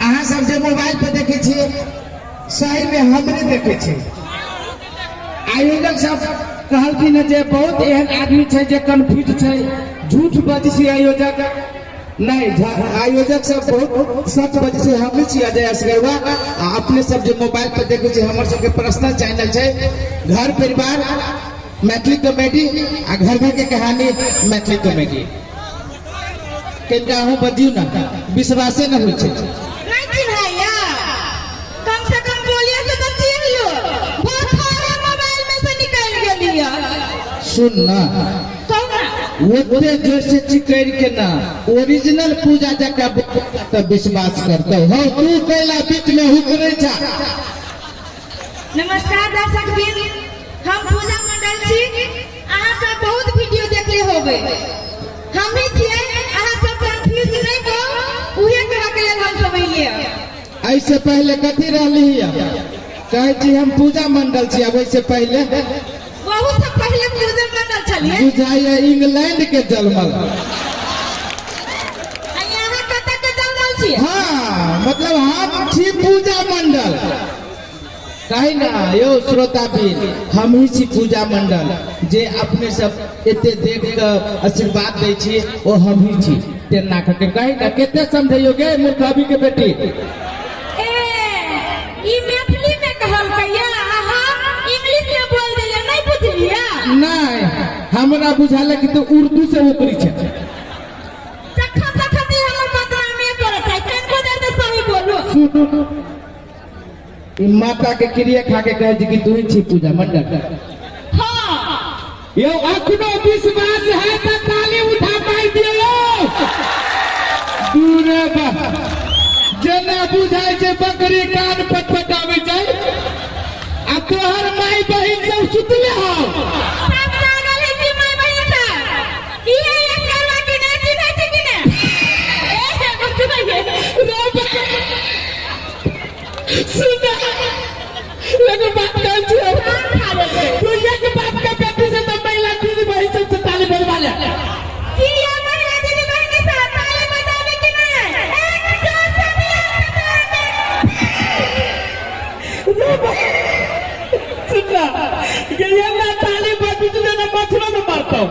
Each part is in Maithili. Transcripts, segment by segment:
अहाँ सब जे मोबाइल पर देखे छियै, सही में हमरे देखे छियै। आयोजक सब कहलखिन जे बहुत एहन आदमी छै जे कन्फ्यूज छै, झूठ बजै छै आयोजक। नहीं, आयोजक सब बहुत सच बजै छै। हमही छी अजय असगरवा, आ अपने सब जे मोबाइल पर देखे छियै, हमर सबके पर्सनल चैनल छै घर परिवार मैथिली कॉमेडी आ घर घर के कहानी मैथिली कॉमेडी। कनिका अहूँ बजियौ ने, विश्वासे न होइ छै। नहीं चिन्हैया, कम से कम बोलिए से तो चिन्ह लो। बहुत सारा मोबाइल में से निकल गेलिए। सुन ना, कहू ना। ओते जोर से चिकड़ के ना ओरिजिनल पूजा जका तो विश्वास करते हो। तू कैला बीच में हुकरे छा। नमस्कार दर्शक बिन, हम पूजा मंडल छी। अहाँ सब बहुत वीडियो देखले होबे, हम ही छियै। अहाँ सब कंफ्यूज नहीं हो, उहे कह के लेल हम सब अइलियै। ऐसे पहले कथी रहली है? कहै छी हम पूजा मंडल छी। अब ऐसे पहले बहुत सब पहले पूजा मंडल छलियै। बुझाइए इंग्लैंड के जलमल। आ यहाँ कतऽ के जलमल छियै? हाँ, मतलब हम छी पूजा मंडल। कही ना यो श्रोता बीर, हम ही छी पूजा मंडल। जे अपने सब एते देख के आशीर्वाद दै छी, ओ हम ही छी। तेना के कही ना, कते समझैयो गे मूर्ख के बेटी। ए, ई मैथिली में कहलकैया, अहाँ इंग्लिश में बोल देलियै, नहीं बुझलियै? नहीं, हमरा बुझाल कि तू उर्दू से उतरी छे। जखन तखन ई हमर बदनामी करत छै, कनिको देर तऽ सही बोलू। सुनू, ई माता के क्रिया खा के कहे छी कि तू ही छी पूजा मंडल। हाँ। यो अखनो विश्वास है तो ताली उठा पाई दियो। दूरे बा, जेना बुझाय छै बकरी कान पटपटाबै छै, आ तोहर माय बहिन सब सुतले हौ। सब जागल है कि माय बहिन सब? ई है एक करवा कि नहि चिन्है छै कि नहि? ए, बुझलियै। सुन, एगो बात कहै छियौ, तू एक बाप के बेटी से तो महिला दीदी बहिन सब से ताली बजवा ले। की ये महिला दीदी बहिनी सब ताली बजाबे कि नहि? एक जोर से दिया सुन ना, ये ये ना ताली बजबी तुझे ना मछलो में मारतो।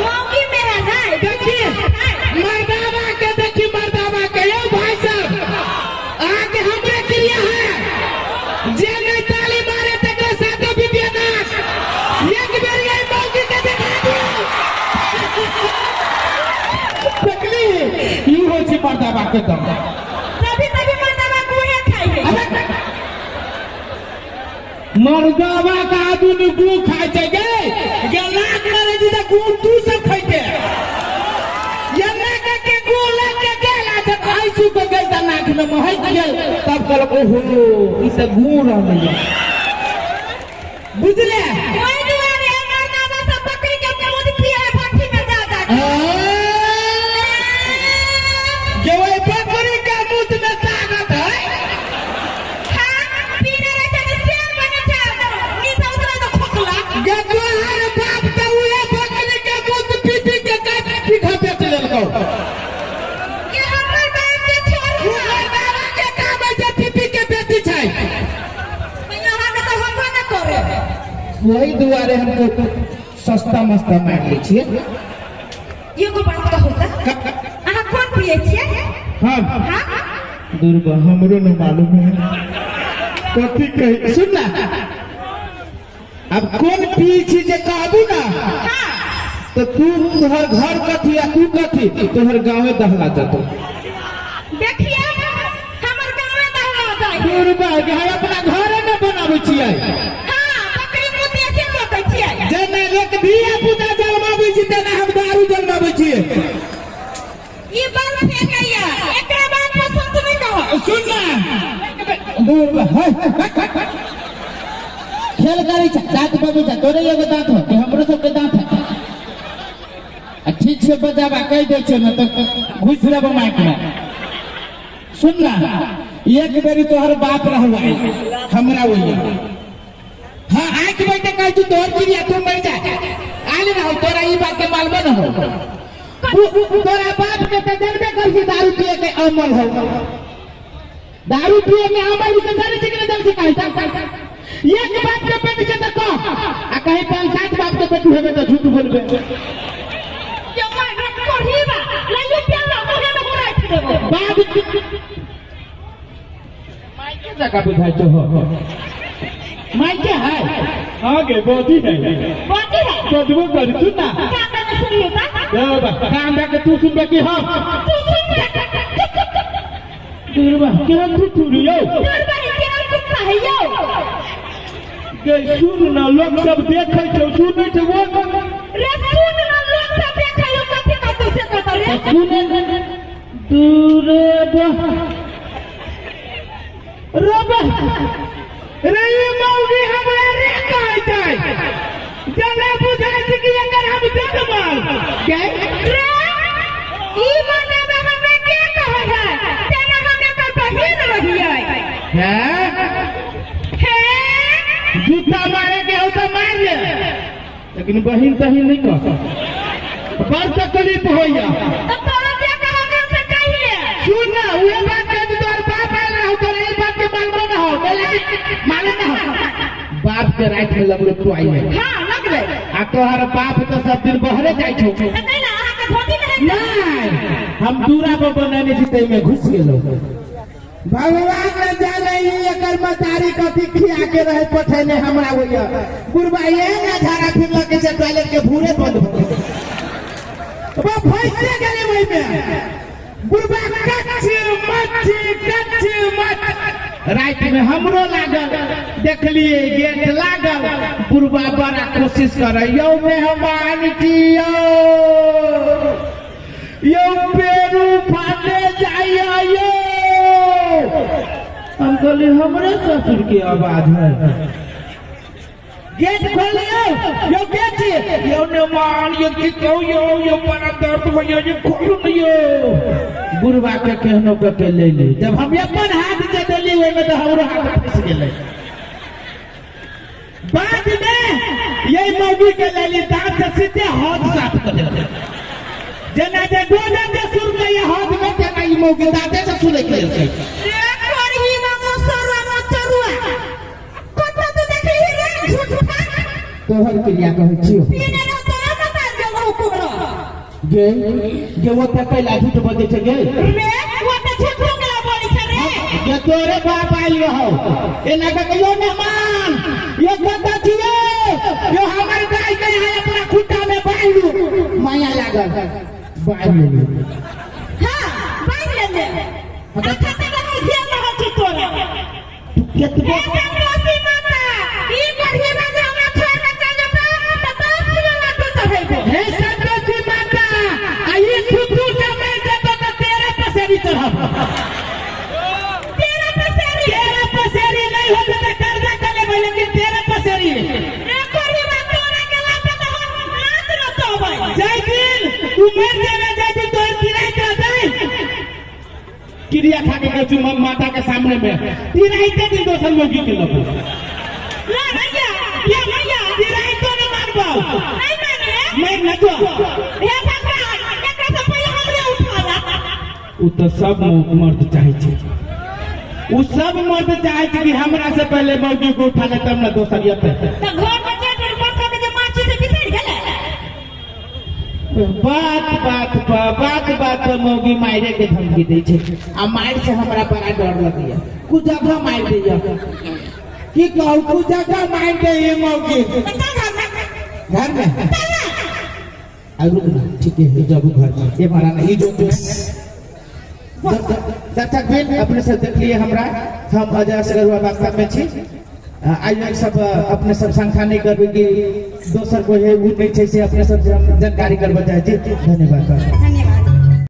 मौकी में है भाई। देखिए मर्दावा के, देखिए मर्दावा के। यो भाई साहब, आके हमरे क्रिया है, जे नहीं ताली मारे तकरा सातो विद्या नाश। एक बेर ये मौकी के देखा दियो। देखली, ई होइ छै मर्दावा के दम। तभी तभी मर्दावा गुहे खाइ है। अबे, मर्दावा का आदमी गु खाइ छै गे। गे नाक मारे छी तऽ गु तू सब खैते। ये नाक के गु लग के गेल, आ जब आइसू के गेल तऽ नाक में महक गेल, तब कहलक ओहो ई तऽ गु रहलै। बुझले? ओहि दुआरे मर्दावा सब बकरी के दूध पिए भट्ठी में जा जा के। जे ओहि बकरी के दूध में ताकत है। हाँ, पीने रहे छै तऽ शेर बनै छै, नीचा उतरै तऽ खोखला। गे तोहर बाप तऽ उहे बकरी के दूध पी पी के काट पीघा बेच लेलकौ। ये हमर बाप के छोड़ू। ओकर बाबा के काम है जे पी पी के बेटी छै। यहाँ के तऽ हमरो ने करे। वही दुआरे हमको सस्ता मस्ता मारि लै छियै। एगो बात कहू तऽ, अहाँ कोन पियै छियै? हम? हाँ? दुर्गा, हमरो न मालूम है कथी कही। सुन ना, अब कोन पी छी जे कहबू ना, हाँ। तो तू तोहर घर कथी आ तू कथी, तोहर गाँवे दहला जतो। देखिए, हमर गाँवे दहला जाय। दुर्गा, के हम अपना घरे न बनाबै छियै। हाँ, बकरी मुतिया से लोकै छियै। जेना लोक धिया पुता जन्माबै छी, तेना हम दारू जन्माबै छियै। ई बल फेकैया, एकरा बात पर सच नहीं कहब। सुन ना, दुर्गा, है, खेल करै छै, दांत बजै छै, तोरे एगो दांत हो कि हमरो सबके दांत है? आ ठीक से बजाबा कहि दै छियौ ने तऽ घुसि देबो माइक में। सुन ना, एक बेरी तोहर बाप रहू आइ हमरा ओइया। हाँ, आँखि बैठे कहै छी तोहर क्रिया, तू मरि जा। आयल रहू, तोरा ई बात के मालूम न हो। तोरा बाप के तऽ जनबे कर छी दारू पिए के अमल हो। दारू पिए में हमर विषय जानै छै कि नहि जानै छै कहीं चल चल चल। एक बाप के बेटी छै तऽ कह आ कहीं पाँच सात बाप के बेटी हेबे तऽ झूठ बोलबे। यो माय रे कोढ़ीबा लइयो प्याला मुहे में राखि देबो। बाद माइके जगह बुझाइ छौ हो। माइके है हाँ गे बोधी है। बाकी है। बदबू कर सुन ना। कान में सुनियो ता। ए बा कान दे के तू सुनबे कि हम? तू सुन ले। चुप चुप चुप। दुर्बा केहन तू तुरियो दुर्बा केहन कुत्ता है यो। गे सुन ना लोग सब देखै छौ सुनै छौ वो। रे सुन ना लोग सब देखै हो कथी कतौ से कतौ रे। सुने दूरे बा रबा रे ई मौगी हमरा रे कहै छै जना बुझाइ छै कि एकर हम जनमल के रे ई मने में हमरा के कहै है तेना हम एकर बहिन रहियै। हैं हे जूता मारे के हो तो मार ले लेकिन बहिन तहिन नहीं कह बड़ तकलीफ होइया। त तोरा जे कहऽ के से कहि ले। सुन ना उहे बात कह दे तोहर बाप आयल रहो तोर ई बात के मानबो ना हो मालूम ना हो बाप के रात में लगलो तू आई है। हां लगलै। आ तोहर बाप तो सब दिन बहरे जाइ छौ। त कैला अहाँ के धोती में है? नहीं हम दूरा पर बनेने छी तै में घुस गेलो। भगवान न जाने ई एकर मतारी कथी खिया के रहे पठेने हमरा होइया। बुढ़बा एहन नजारा फिर लगे छै टॉयलेट के भूरे बंद हो गेलै। बा फंसे गेलै ओहि में। बुढ़बा कच्छ मच्छ कच्छ मच्छ राति में हमरो लागल देखलिए गेट लागल। बुढ़बा बड़ा कोशिश करे यौ मेहमान जी यौ यौ पेरू फाटे जाइया यौ। हम कहली हमरे ससुर के आवाज है। गेट खोलियो यो गेट यो मेहमान यो की कहू यो यो बड़ा दर्द होइया यो खोलू न यो। बुढ़बा के केहनो कऽ के ले ली जब हम अपन हाथ जे देली ओहिमे तऽ हमरो हाथ फँसि गेलै। बाद में यही मौगी के ले ली दांत से सीधे हाथ साफ कर देलकै। जेना जे डोले जे सुन के हाथ में तेना ई मौगी दांते से सुनै के लेलकै। रे कोढ़ीबा मुसरुआ मुचरुआ कतौ तू देखली रे झूठा। तोहर क्रिया कहै छियौ। पीने रह तोरा मतार गेल रहौ कुबरो। गे गे वो तऽ कैला झूठ बजै छै गे। रे वो तऽ झूठो केला बोलै छै रे। गे तोरे बाप आयल रहौ एना कऽ के यो मेहमान यो कतऽ छियै यो हमर गाय के यहाँ अपना खुट्टा में बान्हि लू। माया लागल बान्हि लेली। हां बान्हि लेले। अखन तक हम झेल रहल छी तोरा। तू केतबो हे संतोषी माता ई कोढ़ीबा जे हमरा छोड़ के चल जेतौ तऽ 10 किलो लड्डू चढ़ेबो। हे संतोषी माता आ ई थुथु के मरि जेतौ तऽ 13 पसेरी चढ़ब। 13 पसेरी? 13 पसेरी नहीं होतै तऽ कर्जा कऽ लेबै लेकिन 13 पसेरी। रे कोढ़ीबा तोरा गेला पर तऽ हम नाच नचबै। जाहि दिन तू मरि जेबे जाहि दिन तोहर किराया रहतै क्रिया खा के कहै छी माता के सामने में तिराइते दिन दोसर मौगी के लबो। ला भैया ये भैया तिराइतो नहीं मानबौ। नहीं माने? मरि न जो। हे भगवान एकरा से पहिले हमरे उठाला। उ तऽ सब मर्द चाहै छै उ सब मर्द चाहै छै कि हमरा से पहिले मौगी के उठा ले तब न दोसर एतै। तऽ घर में जे डर पत्थर के जे माछी से बिसरि गेलै। बात बात पर बात बात पर मौगी मारे के धमकी दै छै आ मारि से हमरा बड़ा डर लगैया। कुछ जगह मारि दैया की कहू कुछ जगह मारि दैया मौगी। तऽ चल घर में। घर में? चल ना। आ रुक ना ठीक है जब घर में ये मारा ना ई जो दर्शक बिन अपने सब देख लिए हमरा हम अजय असगरुआ वास्तव में छी। आयोजक सब अपने सब शंका नहीं करबे कि दोसर कोई है उ नहीं छै से अपने सब जानकारी करबे चाहै छी। धन्यवाद। धन्यवाद।